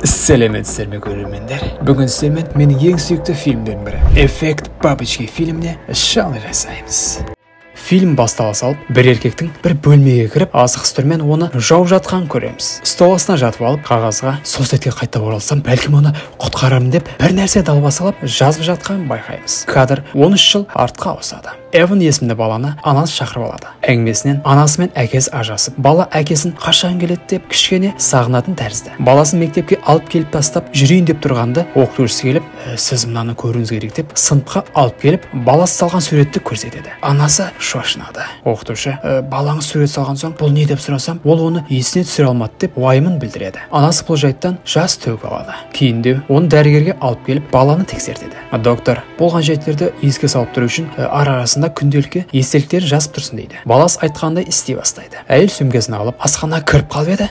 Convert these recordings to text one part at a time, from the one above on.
Сәлеметсіздер ме, көрермендер? Бүгін сіздермен менің ең сүйікті фильмдердің бірі «Эффект бабочки» фильміне шалы жасаймыз. Фильм бастала салып, бір еркектің бір бөлмеге кіріп, асығыс түрмен оны жауып жатқанын көреміз. Стол астына жатып алып, қағазға «сол сәтке қайта оралсам, бәлкім оны құтқарармын» деп бір нәрсе далбасалап жазып жатқанын байқаймыз. Кадр 13 жыл артқа ауысады. Эван есімді баланы анасы шақырып алады. Әңгімесінен анасы мен әкесі ажырасып, бала әкесін қашан келеді деп кішкене сағынатын тәрізді. Баласын мектепке алып келіп тастап, жүрейін деп тұрғанда оқытушысы келіп, «Сіз мынаны көруіңіз керек» деп сыныпқа алып келіп, баласы салған суретті көрсетеді. Анасы шошынады. Оқытушы, «Балаңыз сурет салған соң, бұл не деп сұрасам, ол оны есіне түсіре алмады» деп уайымын білдіреді. Анасы бұл жайттан жас төгіп алады. Кейінде оны дәрігерге алып келіп, баланы тексертеді. Доктор болған жайттерді еске салып тұру үшін ара-арасында күнделікке естеліктерін жазып тұрсын дейді. Баласы айтқандай істей бастайды. Әйел сөмкесін алып, асханаға кіріп қалып еді.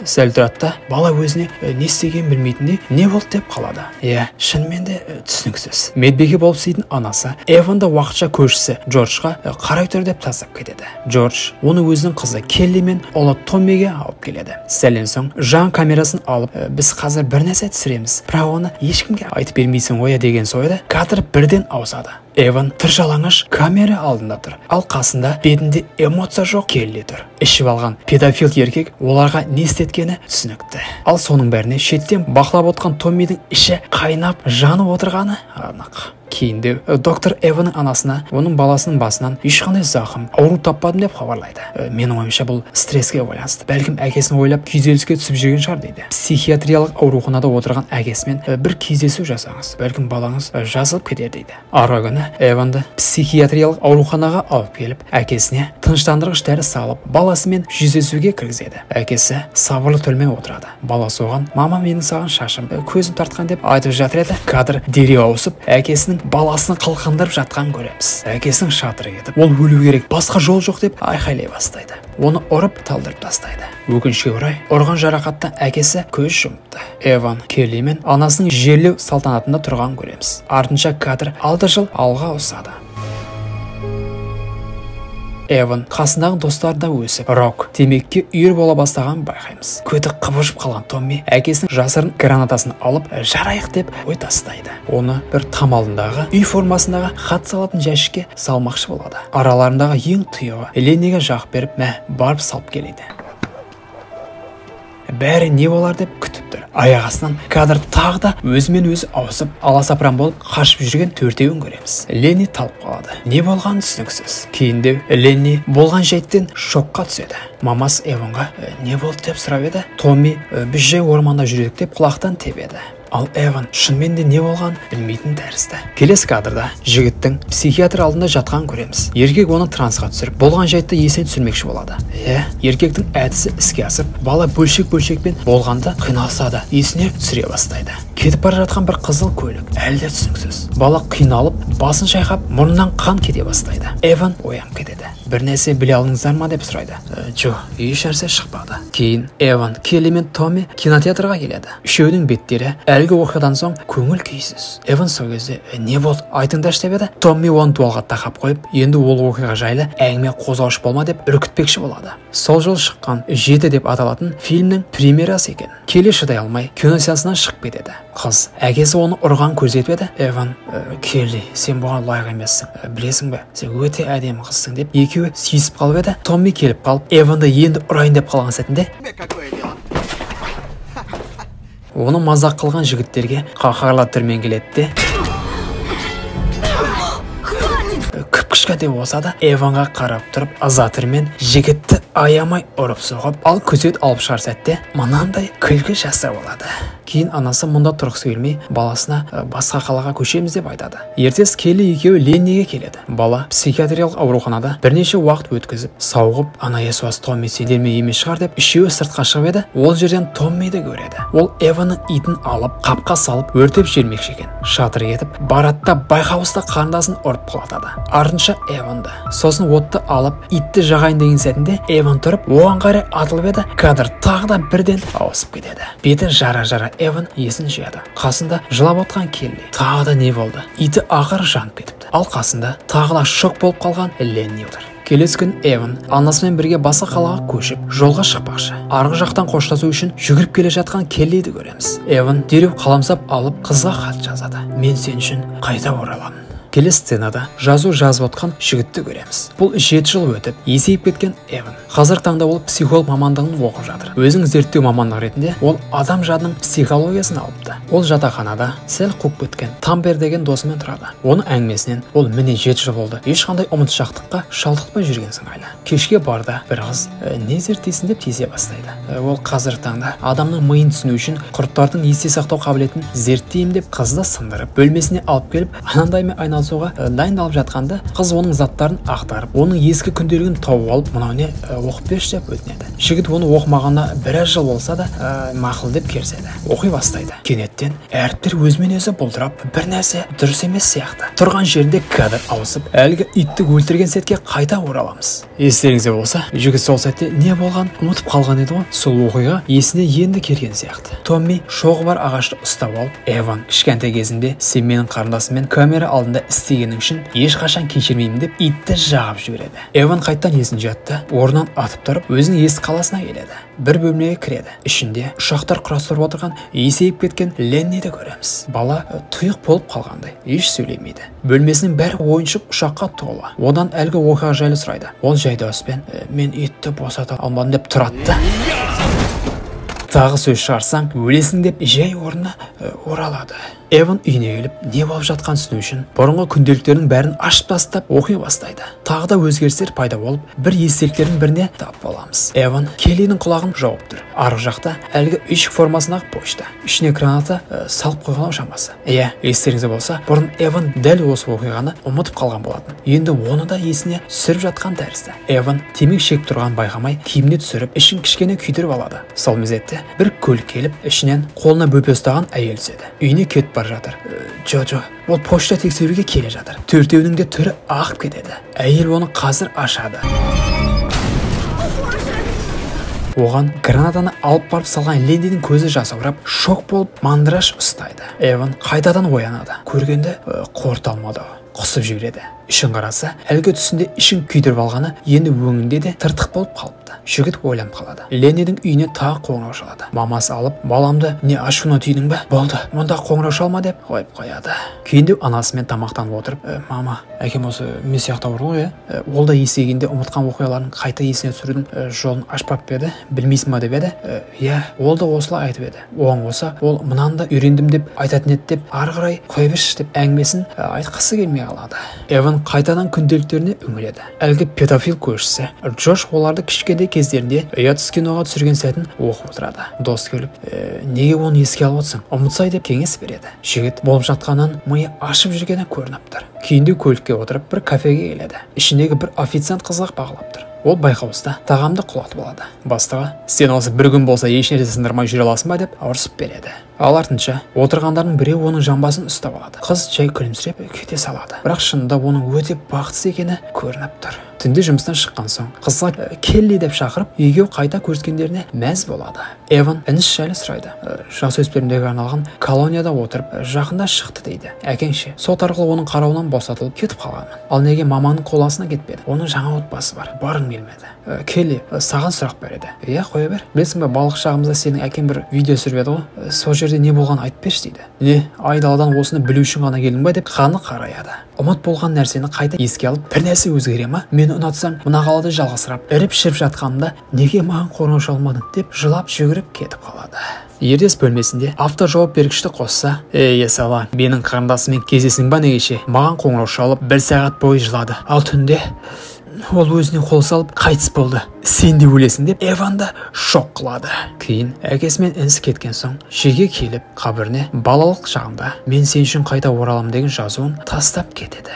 Сәл тұрады да, бала өзіне не істегенін білмейтіндей, не болды деп қалады. Иә, шынымен де түсініксіз. Медбике болып істейтін анасы Эванды уақытша көршісі Джорджға қарай тұр деп тастап кетеді. Джордж оны өзінің қызы Келли мен ұлы Томмиге алып келеді. Сәлден соң жан камерасын алып, «Біз қазір бір нәрсе түсіреміз, бірақ оны ешкімге айтып бермейсің ғой» деген сойды кадр бірден ауысады. Эван тыр жалаңаш камера алдында тұр, ал қасында бетінде эмоция жоқ Келли тұр. Ішіп алған педофил еркек оларға не істеткені түсінікті. Ал соның бәріне шеттен бақылап отқан Томмидің іші қайнап жанып отырғаны анық. Кейінде доктор Эванның анасына оның баласының басынан ешқандай зақым, ауру таппадым деп хабарлайды. Менің ойымша, бұл стресске байланысты. Бәлкім, әкесін ойлап күйзеліске түсіп жүрген шығар дейді. Психиатриялық ауруханада отырған әкесімен бір кездесу жасаңыз, бәлкім, балаңыз жазылып кетер дейді. Арғы күні Эванды психиатриялық ауруханаға алып келіп, әкесіне тыныштандырғыш дәрі салып, баласымен жүздесуге кіргізеді. Әкесі сабырлы түрмен отырады. Баласы оған «Мама, менің саған шашым, көзім тартқан» деп айтып жатыр еді. Кадр дереу ауысып, әкесінің баласын қылқындырып жатқанын көреміз. Әкесінің шатыры кетіп, «Ол өлу керек, басқа жол жоқ» деп айқайлай бастайды. Оны ұрып талдырып тастайды. Өкінішке орай, ұрған жарақаттан әкесі көз жұмыпты. Эван Келли мен анасының жерлеу салтанатында тұрғанын көреміз. Артынша кадр 6 жыл алға ауысады. Эван қасындағы достары да өсіп, рок, темекіге үйір бола бастағанын байқаймыз. Көті қыбыржып қалған Томми әкесінің жасырын гранатасын алып, жарайық деп ой тастайды. Оны бір там алдындағы үй формасындағы хат салатын жәшікке салмақшы болады. Араларындағы ең тұйығы Ленниге жағып беріп, мә, барып салып келеді. Бәрі не болар деп күтіп тұр. Аяқ астынан кадр тағы да өзімен өзі ауысып, аласапыран болып қашып жүрген төртеуін көреміз. Ленни талып қалады. Не болғаны түсініксіз. Кейінде Ленни болған жайттен шокқа түседі. Мамасы Эванға не болды деп сұрап еді. Томми «Біз жай орманда жүрдік» деп құлақтан тебеді. Ал Эван шынымен де не болған білмейтін тәрізді. Келесі кадрда жігіттің психиатр алдында жатқан көреміз. Еркек оны трансқа түсіріп, болған жайтты есіне түсірмекші болады. Иә, еркектің әдісі іске асып, бала бөлшек-бөлшекпен болғанды қиналса да есіне түсіре бастайды. Кетіп бара жатқан бір қызыл көлік әлі де түсініксіз. Бала қиналып, басын шайқап, мұрнынан қан кете бастайды. Эван оянып кетеді. «Бір нәрсе біле алдыңыздар ма?» деп сұрайды. Жоқ, еш нәрсе шықпады. Кейін Эван, Келли мен Томми кинотеатрға келеді. Үшеуінің беттері әлгі оқиғадан соң көңіл күйсіз. Эван сол кезде «Не болды, айтыңдаршы» деп еді. Томми оны дуалға тақап қойып, енді ол оқиға жайлы әңгіме қозғаушы болма деп үркітпекші болады. Сол жыл шыққан «Жеті» деп аталатын фильмнің премьерасы екен. Келли шыдай алмай киносеансынан шығып кетеді. Қыз әкесі оны ұрған көрсетіп еді. Эван, «Келли, сен бұған лайық емессің, білесің бе, сен өте әдемі қызсың» деп екеуі сүйісіп қалып еді. Томми келіп қалып, Эванды енді ұрайын деп қалған сәтінде оны мазақ қылған жігіттерге қаһарлы түрмен келеді де, кіп-кішкентай деп болса да Эванға қарап тұрып, ыза түрмен жігітті аямай ұрып соғып, ал күзет алып шығар сәтте мынандай күлкі жасап алады. Кейін анасы мұнда тұрғысы келмей, баласына басқа қалаға көшеміз деп айтады. Ертесі Келли екеуі Ленниге келеді. Бала психиатриялық ауруханада бірнеше уақыт өткізіп, сауығып, ана есуас Томми сендермен емес шығар деп үшеуі сыртқа шығып еді, ол жерден Томмиді көреді. Ол Эванның итін алып, қапқа салып, өртеп жібермекші екен. Шатыр кетіп, барады да байқаусызда қарындасын ұрып құлатады. Артынша Эванды. Сосын отты алып, итті жағайын деген сәтінде Эван тұрып, оған қарай атылып еді, кадр тағы да бірден ауысып кетеді. Беті жара-жара Эван есін жияды. Қасында жылап отқан Келли. Тағы да не болды? Иті ақыры жанып кетіпті. Ал қасында тағы да шок болып қалған Ленни отыр. Келесі күн Эван анасымен бірге басқа қалаға көшіп, жолға шықпақшы. Арғы жақтан қоштасу үшін жүгіріп келе жатқан Келлиді көреміз. Эван дереу қаламсап алып, қызға хат жазады. Мен сен үшін қайта ораламын. Келесі сценада жазу жазып отқан жігітті көреміз. Бұл 7 жыл өтіп, есейіп кеткен Эван. Қазіргі таңда ол психолог мамандығын оқып жатыр. Өзінің зерттеу мамандығы ретінде ол адам жадының психологиясын алыпты. Ол жатақханада сәл қуып кеткен Тампер деген досымен тұрады. Оның әңгімесінен ол міне 7 жыл болды, ешқандай ұмытшақтыққа шалдықпай жүрген сыңайлы. Кешке барда бір қыз не зерттейсің деп тиісе бастайды. Ол қазіргі таңда адамның миын түсіну үшін құрттардың есте сақтау қабілетін зерттеймін деп, қызды сындырып, бөлмесіне алып келіп, анандаймен айналысуға дайындалып жатқанда, қыз оның заттарын ақтарып, оның ескі күнделігін тауып алып, мынау не, оқып берші деп өтінеді. Жігіт оны оқымағанына біраз жыл болса да, мақұл деп келіседі. Оқи бастайды. Кенеттен әріптер өзімен өзі бұлдырап, бір нәрсе дұрыс емес сияқты. Тұрған жерінде кадр ауысып, әлгі итті өлтірген сәтке қайта ораламыз. Естеріңізде болса, жігіт сол сәтте не болған ұмытып қалған еді ғой. Сол оқиға есіне енді келген сияқты. Томми шоғы бар ағашты ұстап алып, Эван, кішкентай кезінде сен менің қарындасыммен камера алдында істегенің үшін ешқашан кешірмеймін деп, итті жағып жібереді. Эван қайттан есін жиятты, орнынан атып тұрып, өзінің ескі қаласына келеді. Бір бөлмеге кіреді. Ішінде ұшақтар құрастырып отырған есейіп кеткен Ленниді көреміз. Бала тұйық болып қалғандай, еш сөйлемейді. Бөлмесінің бәрі ойыншық ұшаққа толы. Одан әлгі оқиға жайлы сұрайды. Ол жай дауыспен, мен итті босата алмадым деп тұрады да, тағы сөз шығарсаң өлесің деп, жай орнына оралады. Эван үйіне келіп, не болып жатқанын түсіну үшін бұрынғы күнделіктерінің бәрін ашып тастап, оқи бастайды. Тағы да өзгерістер пайда болып, бір естеліктердің біріне тап боламыз. Эван Келлидің құлағын жауып тұр. Арғы жақта әлгі үйшік формасындағы почта. Ішіне граната салып қойған шамасы. Иә, естеріңізде болса, бұрын Эван дәл осы оқиғаны ұмытып қалған болатын. Енді оны да есіне түсіріп жатқан тәрізді. Эван темекі шегіп тұрған байқамай, киіміне түсіріп, ішін кішкене күйдіріп алады. Сол мезетте бір көлік келіп, ішінен қолына бөпе ұстаған әйел түседі. Үйіне кетіп бара жатыр. Жо, жо, ол почта тексеруге келе жатыр. Төртеуінің де түрі ағып кетеді. Әйел оны қазір ашады. Оған гранатаны алып барып салған Лендидің көзі жасаурап, шок болып мандраж ұстайды. Эван қайтадан оянады. Көргенде қорыта алмады, құсып жібереді. Ішін қараса, әлгі түсінде ішін күйдіріп алғаны енді өңінде де тыртық болып қалыпты. Жігіт ойланып қалады. Леннидің үйіне тағы қоңырау шалады. Мамасы алып, баламды не ашуына түйдің бе? Болды, мұнда қоңырау шалма деп қойып қояды. Кейіндеу анасымен тамақтанып отырып, мама, әкем осы мен сияқты ауру ғой, иә? Ол да есейгенде ұмытқан оқиғаларын қайта есіне түсірудің жолын ашпап па еді, білмейсің ба деп еді. Иә, ол да осылай айтып еді. Оған қоса, ол мынаны да үйрендім деп айтатын еді деп, ары қарай қоя берші деп әңгімесін айтқысы келмей қалады. Эван қайтадан күнделіктеріне үңіледі. Әлгі педофил көршісі Джош оларды кішкентай кездерінде ұятсыз киноға түсірген сәтін оқып отырады. Дос келіп, неге оны еске алып отырсың, ұмытсай деп кеңес береді. Жігіт болып жатқаннан миы ашып жүргені көрініп тұр. Кейінде көлікке отырып, бір кафеге келеді. Ішіндегі бір официант қызға бағалап тұр. Ол байқаусызда тағамды құлатып алады. Бастығы, сен осы бір күн болса ешнәрсе сындырмай жүре аласың ба деп ұрсып береді. Ал артынша отырғандардың біреуі оның жамбасын ұстап алады. Қыз жай күлімсіреп кете салады. Бірақ шынында оның өте бақытсыз екені көрініп тұр. Түнде жұмыстан шыққан соң қызға Келли деп шақырып, екеуі қайта көріскендеріне мәз болады. Эван інісі жайлы сұрайды. Жасөспірімдерге арналған колонияда отырып, жақында шықты дейді. Әкең ше? Сот арқылы оның қарауынан босатылып кетіп қалғанмын. Ал неге маманың қол астына кетпеді? Оның жаңа отбасы бар. Барғым келмеді. Келли саған сұрақ береді. Иә, қоя бер. Білесің бе, балалық шағымызда сенің әкең бір видео түсіріп еді ғой. Сол жерде не болғанын айтып берші дейді. Не, айдаладан осыны білу үшін ғана келдің ба деп қаны қараяды. Ұмыт болған нәрсені қайта еске алып, бір нәрсе өзгере ма? Мені ұнатсаң, мына қалада жалғызсырап, іріп-шіріп жатқанымда неге маған қоңырау шалмадың деп жылап жүгіріп кетіп қалады. Ердес бөлмесінде автожауап бергішті қосса, ей, есала, менің қарындасыммен кездесің ба не кеше? Маған қоңырау шалып, бір сағат бойы жылады. Ал түнде ол өзіне қол салып қайтыс болды. Сен де өлесің деп Эванды шок қылады. Кейін әкесі мен інісі кеткен соң жерге келіп, қабіріне балалық шағында мен сен үшін қайта ораламын деген жазуын тастап кетеді.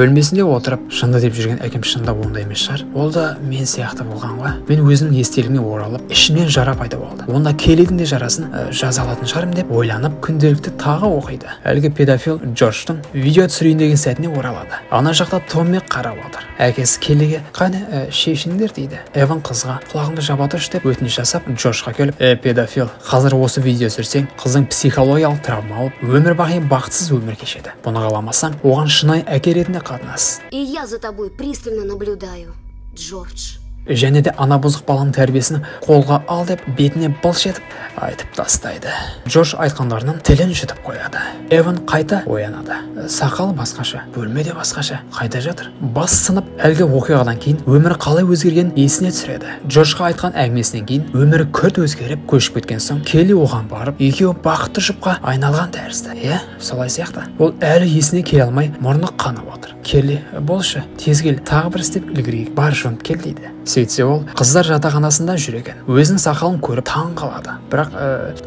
Бөлмесінде отырып, жынды деп жүрген әкем шынында ондай емес шығар. Ол да мен сияқты болған ғой. Мен өзімнің естелігіме оралып, ішімнен жара пайда болды. Онда Келлидің де жарасын жаза алатын шығармын деп ойланып, күнделікті тағы оқиды. Әлгі педофил Джорджтың видео түсірейін деген сәтіне оралады. Ана жақта Томми қарап отыр. Әкесі Келлиге, қане, шешіңдер дейді. Эван қызға құлағыңды жаба тұршы деп өтініш жасап, Джорджға келіп, педофил, қазір осы видео түсірсең, қыздың психологиялық травма алып, өмір бақи бақытсыз өмір кешеді. Бұны қаламасаң, оған шынайы әке ретінде қатынас. И я за тобой пристально наблюдаю. Джордж. Және де ана бұзық баланың тәрбиесін қолға ал деп бетіне былш етіп айтып тастайды. Джордж айтқандарынан тілін жұтып қояды. Эван қайта оянады. Сақалы басқаша, бөлме де басқаша. Қайда жатыр? Бас сынып, әлгі оқиғадан кейін өмірі қалай өзгергенін есіне түсіреді. Джорджға айтқан әңгімесінен кейін өмірі күрт өзгеріп, көшіп кеткен соң Келли оған барып, екеуі бақытты жұпқа айналған тәрізді. Иә, солай сияқты. Ол әлі есіне келе алмай, мұрны қанып отыр. Келли, болшы, тез кел, тағы бір істеп үлгерейік, бар жуынып кел дейді. Сөйтсе ол қыздар жатақханасында жүр екен. Өзінің сақалын көріп таң қалады. Бірақ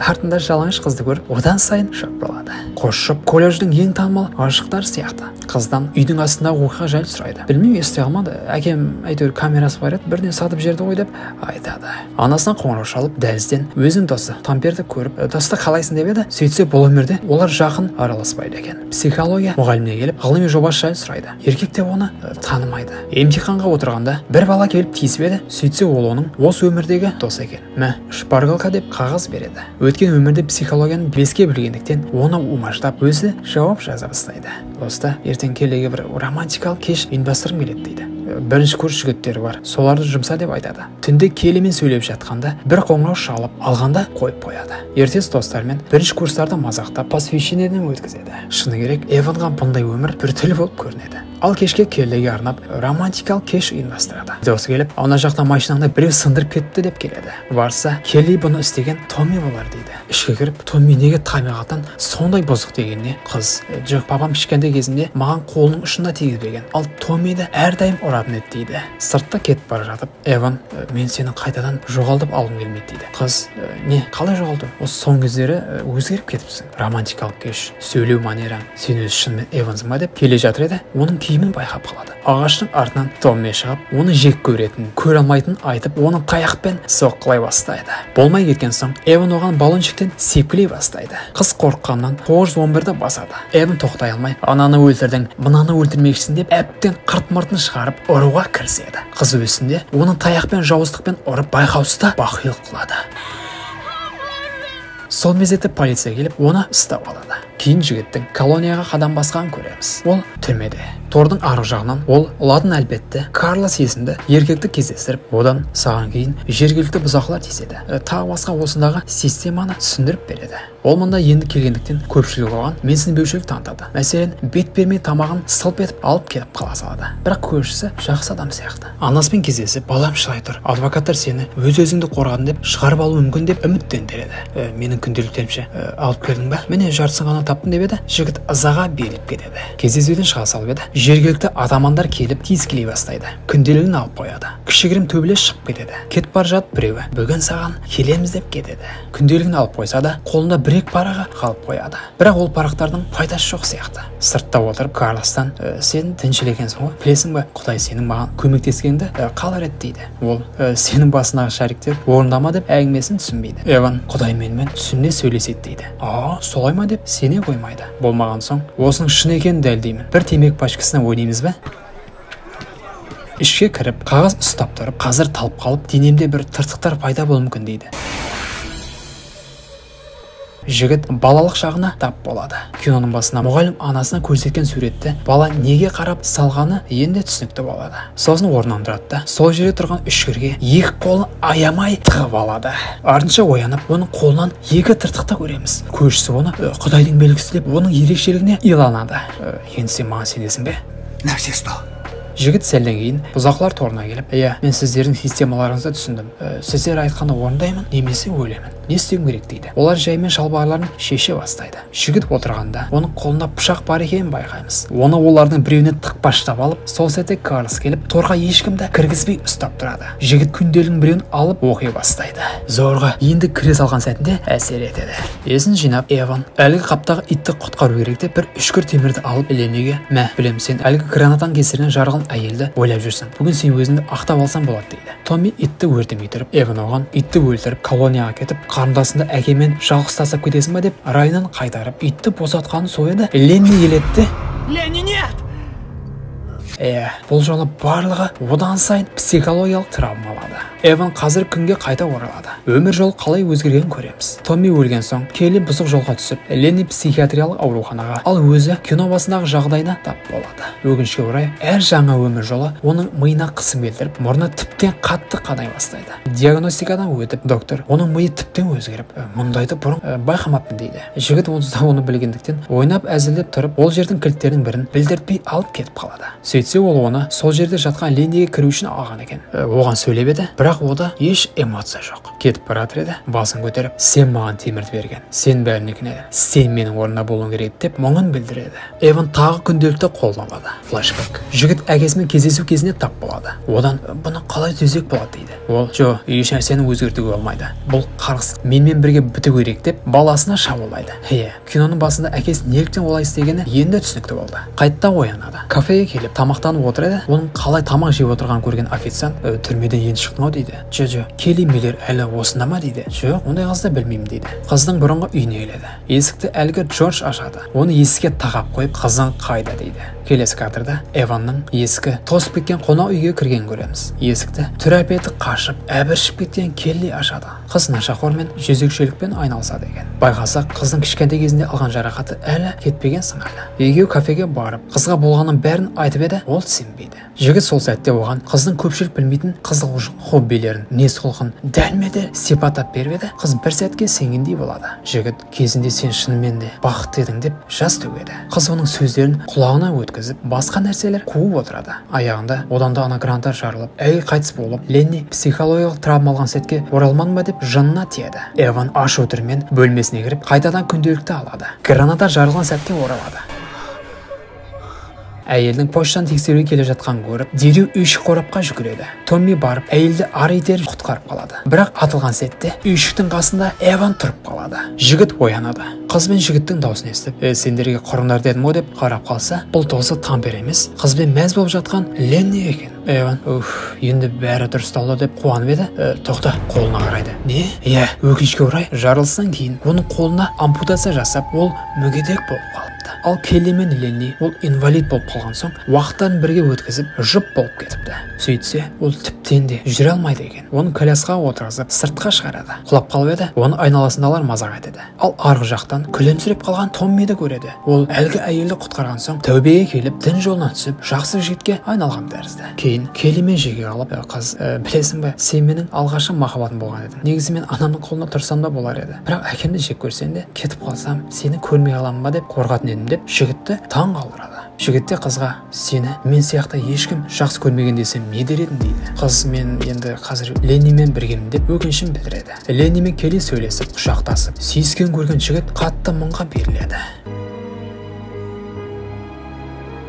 артында жалаңаш қызды көріп, одан сайын шок болады. Қос жұп колледждің ең танымал ғашықтары сияқты. Қыздан үйдің астындағы оқиға жайлы сұрайды. Білмеймін, ести алмады. Әкем әйтеуір камерасы бар еді, бірден сатып жіберді ғой деп айтады. Анасына қоңырау шалып, дәлізден өзінің досы Тамперді көріп, досты қалайсың деп еді. Сөйтсе бұл өмірде олар жақын араласпайды екен. Психология мұғаліміне келіп, ғылыми жобасы жайлы сұрайды. Еркек те оны танымайды. Емтиханға отырғанда бір бала келіп тиісіп еді, сөйтсе ол оның осы өмірдегі досы екен. Мә, шпаргалка деп қағаз береді. Өткен өмірде психологияны беске білгендіктен оны умаждап өзі жауап жаза бастайды. Доста, ертең Келлиге бір романтикалық кеш ұйымдастырғым келеді дейді. Бірінші курс жігіттері бар, соларды жұмса деп айтады. Түнде Келлимен сөйлеп жатқанда бір қоңырау шалып алғанда қойып қояды. Ертесі достарымен бірінші курстарды мазақтап посвящениеден өткізеді. Шыны керек, Эванға бұндай өмір біртүрлі болып көрінеді. Ал кешке Келлиге арнап романтикалық кеш ұйымдастырады. Досы келіп, ана жақта машинаңды біреу сындырып кетті деп келеді. Барса, Келли бұны істеген Томми болар дейді. Ішке кіріп, Томми неге табиғаттан сондай бұзық дегеніне қыз, жоқ, папам кішкентай кезімде маған қолының ұшында тигізбеген, ал Томмиді әрдайым ұратын еді дейді. Сыртта кетіп бара жатып, Эван, мен сені қайтадан жоғалтып алғым келмейді дейді. Қыз, не, қалай жоғалту? Осы соңғы кездері өзгеріп кетіпсің. Романтикалық кеш, сөйлеу манераң, сен өзі шынымен Эвансың ба деп келе жатыр еді, оның киімін байқап қалады. Ағаштың артынан Томми шығып, оны жек көретін, көре алмайтынын айтып, оны таяқпен соққылай бастайды. Болмай кеткен соң, Эван оған баллончиктен сепкілей бастайды. Қыз қорыққаннан 911-ді басады. Эван тоқтай алмай, ананы өлтірдің, мынаны өлтірмекшісің деп әбден қырт-мыртын шығарып ұруға кіріседі. Қыз өсінде оны таяқпен жауыздықпен ұрып байқаусызда бақилық қылады. Сол мезетте полиция келіп, оны ұстап алады. Кейін жігіттің колонияға қадам басқанын көреміз. Ол түрмеде. Тордың арғы жағынан ол латын әлпетті Карлос есімді еркекті кездестіріп, одан саған кейін жергілікті бұзақылар тиіседі. Тағы басқа осындағы системаны түсіндіріп береді. Ол мұнда енді келгендіктен көпшілік оған менсінбеушілік танытады. Мәселен, бет бермей тамағын сылп етіп алып келіп қала салады. Бірақ көршісі жақсы адам сияқты. Анасымен кездесіп, балам шылай тұр, адвокаттар сені өз-өзіңді қорғадың деп шығарып алуы мүмкін деп үміттендіреді. Менің күнделіктерімше алып келдің бе? Міне жартысын ғана таптым деп еді, жігіт ызаға беріліп кетеді. Кездесуден шыға салып еді, жергілікті атамандар келіп тиіскілей бастайды. Күнделігін алып қояды. Кішігірім төбелес шығып кетеді. Кетіп бара жатып біреуі, бүгін саған келеміз деп кетеді. Күнделігін алып қойса да, қолында бір-екі парағы қалып қояды. Бірақ ол парақтардың пайдасы жоқ сияқты. Сыртта отырып Карлостан, сен діншіл екенсің ғой, білесің бе, Құдай сенің маған көмектескенді қалар еді дейді. Ол, сенің басындағы шариктер орындама деп әңгімесін түсінбейді. Эван, Құдай менімен түсімде сөйлеседі дейді. А, солай ма деп сене қоймайды. Болмаған соң, осының шын екенін дәлелдеймін. Бір темекі пачкасына ойнаймыз ба? Ішке кіріп, қағаз ұстап тұрып, қазір талып қалып, денемде бір тыртықтар пайда болуы мүмкін дейді. Жігіт балалық шағына тап болады. Киноның басына мұғалім анасына көрсеткен суретті бала неге қарап салғаны енді түсінікті болады. Сосын орнынан тұрады да, сол жерде тұрған үшкірге екі қолын аямай тығып алады. Артынша оянып, оның қолынан екі тыртықты көреміз. Көршісі оны Құдайдың белгісі деп оның ерекшелігіне иланады. Енді сен маған сенесің бе? На все сто. Жігіт сәлден кейін бұзақылар торына келіп, иә, мен сіздердің системаларыңызды түсіндім. Сіздер айтқанды орындаймын, немесе өлемін. Не істеуім керек дейді. Олар жаймен шалбарларын шеше бастайды. Жігіт отырғанда оның қолында пышақ бар екенін байқаймыз. Оны олардың біреуіне тықпаштап алып, сол сәтте Карлос келіп, торға ешкімді кіргізбей ұстап тұрады. Жігіт күнделігінің біреуін алып оқи бастайды. Зорға енді кіре салған сәтінде әсер етеді. Есін жинап, Эван әлгі қаптағы итті құтқару керек деп бір үшкір темірді алып Ленниге, мә, білем, сен әлгі гранатаның кесірінен жарылған әйелді ойлап жүрсің. Бүгін сен өзіңді ақтап алсаң болады дейді. Томми итті өртемей тұрып, Эван оған итті өлтіріп колонияға кетіп, қарындасыңды әкемен жалғыз тастап кетесің ба деп райынан қайтарып, итті босатқанын сол еді. Ленни елетті. Ленни, нет! Бұл жолы барлығы одан сайын психологиялық травма алады. Эван қазір күнге қайта оралады. Өмір жолы қалай өзгергенін көреміз. Томми өлген соң Келли бұзық жолға түсіп, Ленни психиатриялық ауруханаға, ал өзі кино басындағы жағдайына тап болады. Өкінішке орай, әр жаңа өмір жолы оның миына қысым келтіріп, мұрны тіптен қатты қанай бастайды. Диагностикадан өтіп, доктор оның миы тіптен өзгеріп, мұндайды бұрын байқамаппын дейді. Жігіт онсыз да оны білгендіктен ойнап әзілдеп тұрып, ол жердің кілттерінің бірін білдіртпей алып кетіп қалады. Сөйтсе ол оны сол жерде жатқан Ленниге кіру үшін алған екен. Оған сөйлеп еді, бірақ ода еш эмоция жоқ. Кетіп бара жатыр еді, басын көтеріп, сен маған темірді берген, сен бәріне кінәлі, сен менің орнымда болуың керек деп мұңын білдіреді. Эван тағы күнделікті қолына алады. Флешбек. Жігіт әкесімен кездесу кезінде тап болады. Одан бұны қалай түзек болады дейді. Ол жо, еш нәрсені өзгертуге болмайды. Бұл қарғыс менімен бірге біту керек деп баласына шабуылдайды. Иә, киноның басында әкесі неліктен олай істегені енді түсінікті болды. Қайта оянады. Кафеге келіп тамақтанып отыр еді. Оның қалай тамақ жеп отырғанын көрген официант, түрмеден енді шықтың ау дейді. Жо, Келли Миллер әлі осында ма дейді. Жоқ, ондай қызды білмеймін дейді. Қыздың бұрынғы үйіне келеді. Есікті әлгі Джордж ашады. Оны есікке тақап қойып, қызың қайда дейді. Келесі кадрда Эванның ескі тосып кеткен қонақ үйге кіргенін көреміз. Есікті түр әлпеті қашып, әбіршіп кеткен Келли ашады. Қыз нашақормен жезөкшелікпен айналысады екен. Байқаса, қыздың кішкентай кезінде алған жарақаты әлі кетпеген сыңайлы. Екеуі кафеге барып, қызға болғанның бәрін айтып еді, ол сенбейді. Жігіт сол сәтте оған қыздың көпшілік білмейтін қызығушылық хоббилерін, мінез-құлқын дәлме-дәл сипаттап беріп еді, қыз бір сәтке сенгендей болады. Жігіт кезінде сен шынымен де бақытты едің деп жас төгеді. Қыз оның сөздерін құлағына өткізіп, басқа нәрселер қуып отырады. Аяғында одан да ана гранаттар жарылып, әйел қайтыс болып, Ленни психологиялық травма алған сәтке оралман ба деп жынына тиеді. Эван ашу түрмен бөлмесіне кіріп, қайтадан күнделікті алады. Граната жарылған сәтке оралады. Әйелдің поштаны тексеруге келе жатқанын көріп, дереу үйшік қорапқа жүгіреді. Томми барып, әйелді ары итеріп құтқарып қалады. Бірақ атылған сәтте үйшіктің қасында Эван тұрып қалады. Жігіт оянады. Қыз бен жігіттің даусын естіп, сендерге құрыңдар дедім ғой деп қарап қалса, бұл досы Тампер емес, қызбен мәз болып жатқан Ленни екен. Эван, уф, енді бәрі дұрысталды деп қуанып еді, тоқта, қолына қарайды. Не? Иә, өкінішке орай, жарылыстан кейін оның қолына ампутация жасап, ол мүгедек болып қалыпты. Ал Келли мен Ленни ол инвалид болып қалған соң, уақыттарын бірге өткізіп, жұп болып кетіпті. Сөйтсе, ол тіптен де жүре алмайды екен. Оны колясқаға отырғызып, сыртқа шығарады. Құлап қалып еді, оны айналасындағылар мазақ етеді. Ал арғы жақтан күлімсіреп қалған Томмиді көреді. Ол әлгі әйелді құтқарған соң, тәубеге келіп, дін жолына түсіп, жақсы жігітке айналған тәрізді. Кейін Келлимен жеке қалып, қыз, білесің бе, сен менің алғашқы махаббатым болған едің. Негізі мен анамның қолына тұрсам да болар еді. Бірақ әкемді жек көрсем де, кетіп қалсам, сені көрмей қаламын ба деп қорқатын едім деп жігітті таң қалдырады. Жігіт те қызға, сені мен сияқты ешкім жақсы көрмеген десем не дер едің дейді. Қыз, мен енді қазір Леннимен біргемін деп өкінішін білдіреді. Леннимен Келли сөйлесіп, құшақтасып, сүйіскен көрген жігіт қатты мұңға беріледі.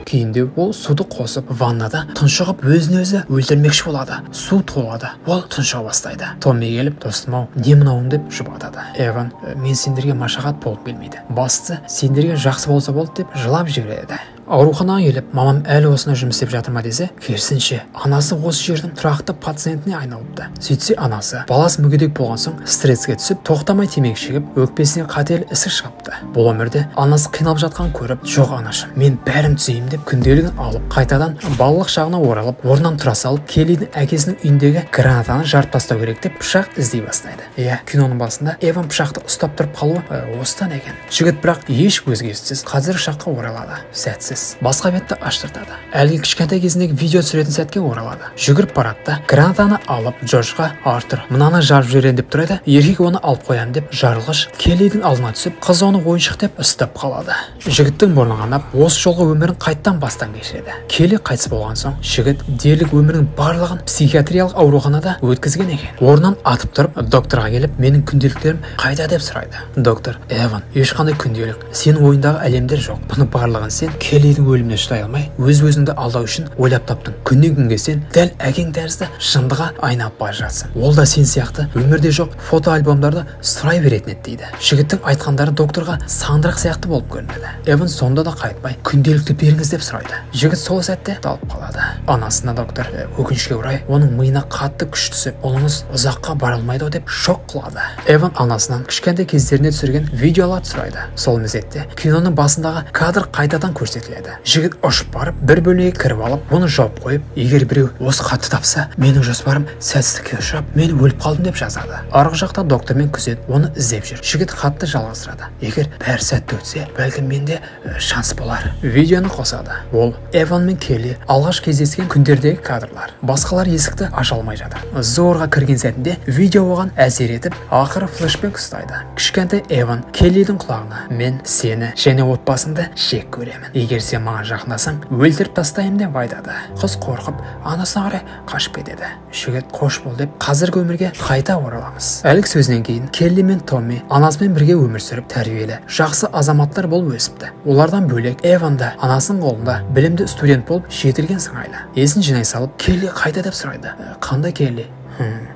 Кейінде ол суды қосып, ваннада тұншығып өзін өзі өлтірмекші болады. Су толады, ол тұншыға бастайды. Томми келіп, достым ау, не мынауың деп жұбатады. Эван, мен сендерге машақат болып келмейді. Бастысы, сендерге жақсы болса болды деп жылап жібереді. Ауруханаға келіп, мамам әлі осында жұмыс істеп жатыр ма десе, керісінше, анасы осы жердің тұрақты пациентіне айналыпты. Сөйтсе анасы, баласы мүгедек болған соң стресске түсіп, тоқтамай темекі шегіп, өкпесіне қатерлі ісік шығыпты. Бұл өмірде анасы қиналып жатқанын көріп, жоқ анашым, мен бәрін түзеймін деп күнделігін алып, қайтадан балалық шағына оралып, орнынан тұра салып, Келлидің әкесінің үйіндегі гранатаны жарып тастау керек деп пышақ іздей бастайды. Иә, киноның басында Эван пышақты ұстап тұрып қалуы осыдан екен. Жігіт бірақ еш өзгеріссіз қазіргі шаққа оралады. Сәтсіз басқа бетті аштыртады. Әлгі кішкентай кезіндегі видео түсіретін сәтке оралады. Жүгіріп барады да, гранатаны алып, Джорджға, Артур, мынаны жарып жіберейін деп тұр еді, еркек оны алып қоямын деп жарылғыш Келлидің алдына түсіп, қыз оны ойыншық деп ұстап қалады. Жігіттің мұрны қанап, осы жолғы өмірін қайттан бастан кешіреді. Келли қайтыс болған соң, жігіт дерлік өмірінің барлығын психиатриялық ауруханада өткізген екен. Орнынан атып тұрып, докторға келіп, менің күнделіктерім қайда деп сұрайды. Доктор, Эван, ешқандай күнделік, сенің ойындағы әлемдер жоқ. Бұны барлығын сен Келлидің өліміне шыдай алмай, өз-өзіңді алдау үшін ойлап таптың. Күннен күнге сен дәл әкең тәрізді жындыға айналып бара жатсың. Ол да сен сияқты өмірде жоқ фотоальбомдарды сұрай беретін еді дейді. Жігіттің айтқандары докторға сандырақ сияқты болып көрінеді. Эван сонда да қайтпай, күнделікті беріңіз деп сұрайды. Жігіт сол сәтте талып қалады. Анасына доктор, өкінішке орай, оның миына қатты күш түсіп, ұлыңыз ұзаққа бара алмайды деп шок қылады. Эван анасынан кішкентай кездеріне түсірген видеоларды сұрайды. Сол мезетте киноның басындағы кадр қайтадан көрсетіледі. естіледі. Жігіт ұшып барып, бір бөлмеге кіріп алып, оны жауып қойып, егер біреу осы хатты тапса, менің жоспарым сәтсіздікке ұшырап, мен өліп қалдым деп жазады. Арғы жақта доктор мен күзет оны іздеп жүр. Жігіт хатты жалғастырады. Егер бәрі сәтті өтсе, бәлкім менде шанс болар. Видеоны қосады. Ол Эван мен Келли алғаш кездескен күндердегі кадрлар. Басқалар есікті аша алмай жатыр. Зорға кірген сәтінде видео оған әсер етіп, ақыры флешбек ұстайды. Кішкентай Эван Келлидің құлағына: "Мен сені және отбасыңды жек көремін. Егер сен маған жақындасаң, өлтіріп тастаймын" деп айтады. Қыз қорқып, анасына қарай қашып кетеді. Жігіт қош бол деп, қазіргі өмірге қайта ораламыз. Әлгі сөзінен кейін Келли мен Томми анасымен бірге өмір сүріп, тәрбиелі, жақсы азаматтар болып өсіпті. Олардан бөлек Эван да анасының қолында білімді студент болып жетілген сыңайлы. Есін жинай салып, Келли қайда деп сұрайды. Қандай Келли?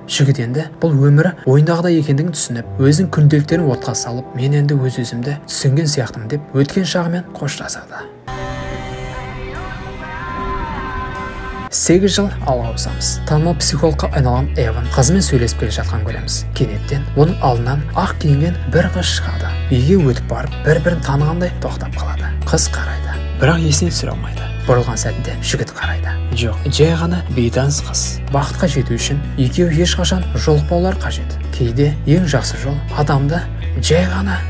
Жігіт енді бұл өмірі ойындағыдай екендігін түсініп, өзінің күнделіктерін отқа салып, мен енді өз өзімді түсінген сияқтымын деп өткен шағымен қоштасады. 8 жыл алға ауысамыз. Танымал психологқа айналған Эван қызымен сөйлесіп келе жатқан көреміз. Кенеттен оның алдынан ақ киінген бір қыз шығады. Үйге өтіп барып, бір-бірін танығандай тоқтап қалады. Қыз қарайды, бірақ есіне түсіре алмайды. Бұрылған сәтінде жігіт қарайды. Жоқ, жай ғана бейтаныс қыз. Бақытқа жету үшін екеуі ешқашан жолықпаулар қажет. Кейде ең жақсы жол адамды жай ғана